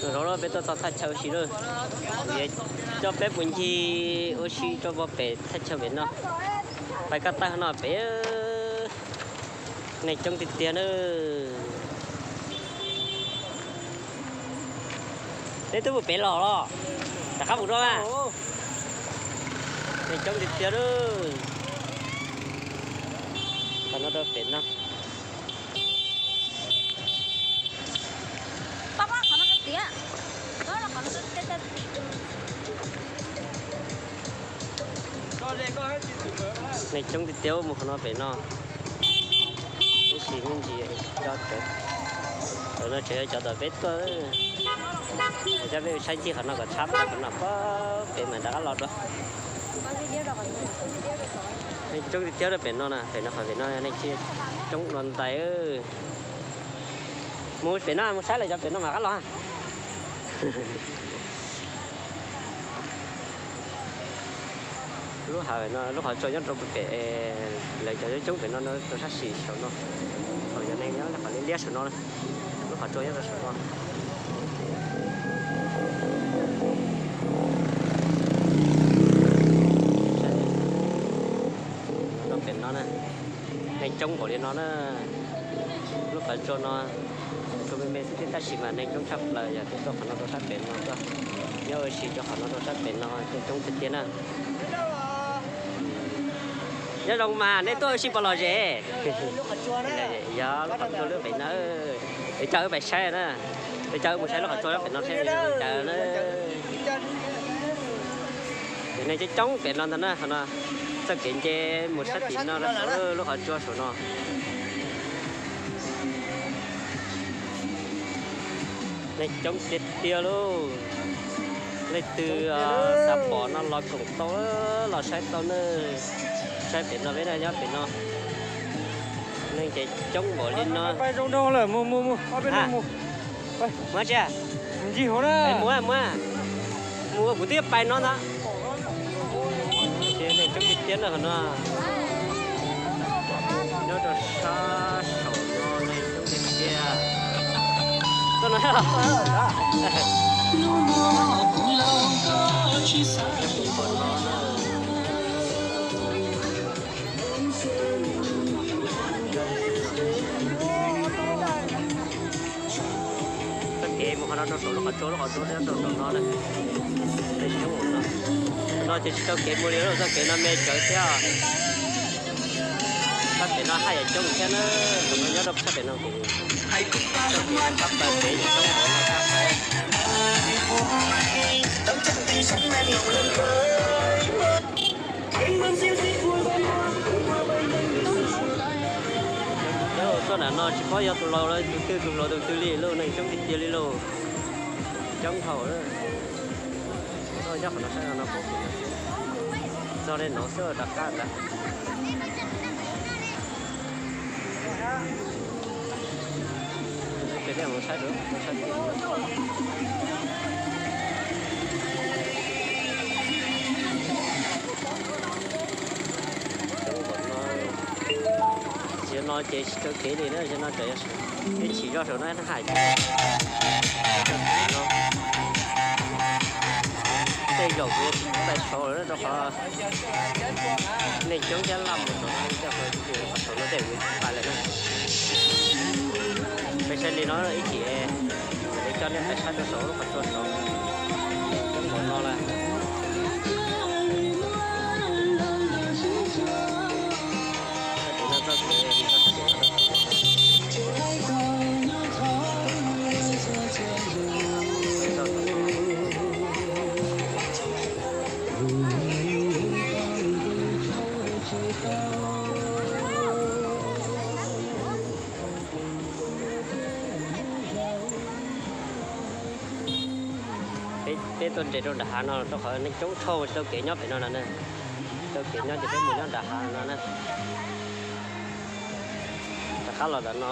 Zaum no peb tuaj txog thaj chaw ua si lawm, kuv yuav coj peb mus ncig ua si rau pem thaj chaw pem no. Pais ko taw no pem, neeg coob tiag tiag na. Neb twb mus pem los los, rov qab mus dua na. Neeg coob tiag tiag na. Qhov no rau pem no. Neeg coob tiag tiag mus qhov no pem no. Ib sim me ntsis cov, no tseem yog cov tom peb tuaj. Coj peb saib ncig qhov no kom tshab plaws qhov no pem mas rov qab los dua. Neeg coob tiag tiag rau pem no na, pem no qhov pem no neeg coob dua ntais. Mus pem no, mus saib lawm cov pem no mam rov qab los. Lub hav no lub qhov tsua nyob rau pem, lawv cov coob coob pem no rau sab xis saum no, thaum yog neeg nyob qhov liab liab saum no, lub qhov tsua nyob rau saum no. Pem no na, neeg coob npaum li no na, lub qhov tsua no tsua me me xwb thiab tab sis mas neeg coob tshaj plaws, yog tias tuaj qhov no rau sab pem no tuaj, nyob ua si rau qhov no rau sab pem no coob coob tiag tiag na. Nyob zoo mas nej tuaj ua si puas lom zem? Yog lub qhov tsua lub pem no, es coj wb pais saib na, es coj wb mus saib lub qhov tsua pem no seb zoo li cas na. Ces neeg coob coob pem no ntag na, qhov no txoj kev nce mus sab tim no rau saum lub qhov tsua saum no. Neeg coob tiag tiag lauj. Leej twg xav pom no los koom tau, los saib tau na. Saib pem no peb nyob pem no, neeg ces coob npaum li no. Mus tsis, mus, mus, mus, kuv twb pais no ntag. Ces neeg coob tiag tiag na qhov no. Nyob rau sab saum no neeg coob tiag tiag. Tuaj no. Txoj kev mus qhov no rau saum lub qhov tsua, lub qhov tsua nyob rau saum no na. Tej xyoob no, no ces tsis tau kev mus li lauj, txoj kev no me tsawv thiab. Sab pem no haj yam coob thiab na, tus no nyob rau sab pem no ces txoj kev qab plaws pem yam coob npaum no sab pem. Tuaj nram no tsis paub yog tus laus tus twg, tus hluas tus twg li lauj, neeg coob tiag tiag li lauj. Coob dhau. Nyob qhov no saib no, txog li no xwb rov qab ntag. Ces nej mus saib, saib coob npaum no. Zaum no ces tsis tau kev li na, zaum no tseem ib chim zoj saum no hais. Tej zaum kuv yuav tsis tau saud lawm rau qhov neeg coob thiab laj mus saum no, coj qhov saum no tej kuv tsis pais lawm na. Peb saib li no ib chim, kuv coj nej pais saib rau saum lub qhov tsua saud. Coob npaum no lawm. Peb tuaj nres rau nram hav no rau qhov neeg coob dhau tsis tau kev nyob pem no no na. Tsis tau kev nyob ces peb mus nyob nram hav no na. Rov qab los ntawm no.